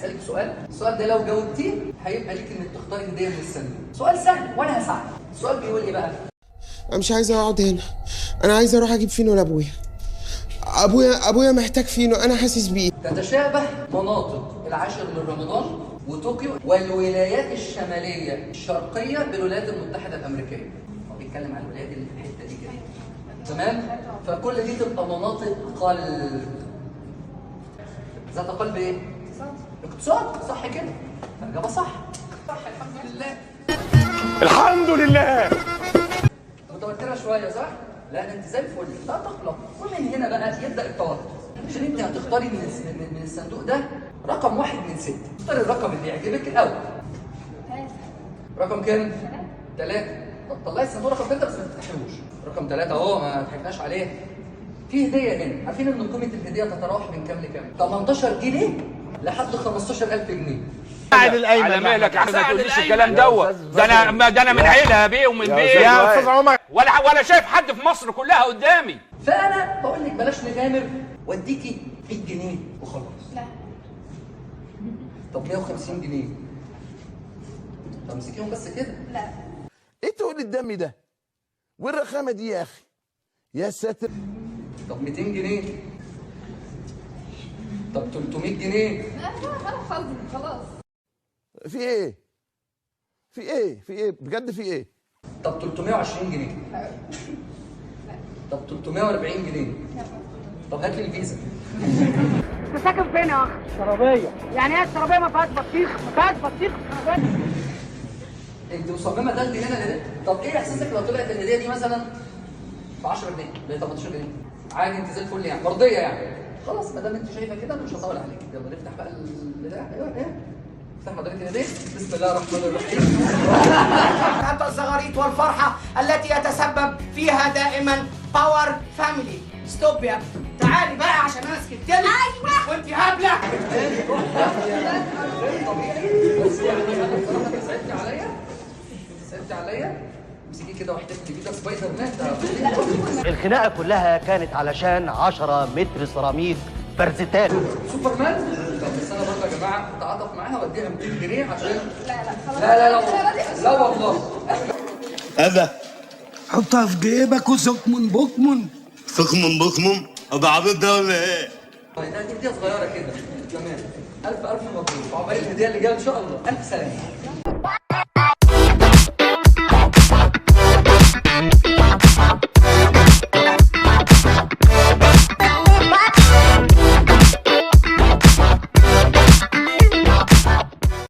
هسالك سؤال، السؤال ده لو جاوبتيه هيبقى ليك انك تختاري هديه من الصندوق. سؤال سهل وانا هساعدك. السؤال بيقول ايه بقى؟ انا مش عايزه اقعد هنا، انا عايزه اروح اجيب فينو لابويا. ابويا محتاج فينو، انا حاسس بيه. تتشابه مناطق العاشر من رمضان وطوكيو والولايات الشمالية الشرقية بالولايات المتحدة الامريكية. هو بيتكلم عن الولايات اللي في الحتة دي كده. تمام؟ فكل دي تبقى مناطق قلب. ذات قلب ايه؟ اقتصاد. صح كده؟ الاجابة صح. صح، الحمد لله. الحمد لله. متوترة شوية صح؟ لا ده انت زي الفل، لا تقلق. ومن هنا بقى يبدا التوتر، عشان انت هتختاري من الصندوق ده رقم 1 من 6، اختاري الرقم اللي يعجبك الاول. 3. رقم كام؟ 3. طب طلعي الصندوق رقم 3 بس ما تفتحيهوش. رقم 3 اهو، ما ضحكناش عليه. في هديه هنا، عارفين ان قيمة الهدية تتراوح من كام لكام؟ 18 جنيه لحد 15000 جنيه. على مالك يا احمد، ما تقوليش الكلام دوت. ده انا من عيله بيه ومن بيه يا استاذ عمر، ولا شايف حد في مصر كلها قدامي. فانا بقول لك بلاش نغامر واديكي 100 جنيه وخلاص. لا. طب 150 جنيه. طب امسكيهم بس كده. لا. ايه تقول الدم ده؟ والرخامه دي يا اخي؟ يا ساتر. طب 200 جنيه. طب 300 جنيه. لا لا خلاص. في ايه؟ في ايه؟ في ايه؟ بجد في ايه؟ طب 320 جنيه. لا. طب 340 جنيه. طب هات لي الفيزا. انت ساكن فين يا اخ؟ الشرابيه. يعني ايه الشرابيه ما فيهاش بطيخ؟ ما فيهاش بطيخ الشرابيه. انت مصممه تاخدي هنا الهدية؟ طب ايه احساسك لو طلعت الهدية دي مثلا ب 10 جنيه ب 18 جنيه؟ عادي، انت زي الفل يعني، مرضية يعني. خلاص ما دام انت شايفه كده انا مش هطول عليك. يلا نفتح بقى البتاع. ايوه ايه؟ افتح حضرتك الهدية. بسم الله الرحمن الرحيم. حتى الزغاريت والفرحة التي يتسبب فيها دائما Power Family. stop يا ابني، تعالي بقى عشان انا سكت لك. ايوه وانت هبلة. غير طبيعي، بس يعني انا بصراحة انت صعبتي عليا، انت صعبتي عليا. امسكي كده واحتفلي بيه، ده سبايدر مان ده. الخناقة كلها كانت علشان 10 متر سيراميك فرزتان. سوبرمان. طب بس انا برضه يا جماعة اتعاطف معاها واديها 200 جنيه عشان لا لا خلاص. لا لا لا لا والله. هذا حطها في جيبك وسكمن بكمن. سخمن بخمم ابو عبيط ده ولا ايه؟ ده هديه صغيرة كده. تمام، الف الف مبروك، وعقبال الهدية اللي جاية ان شاء الله. الف سلامه.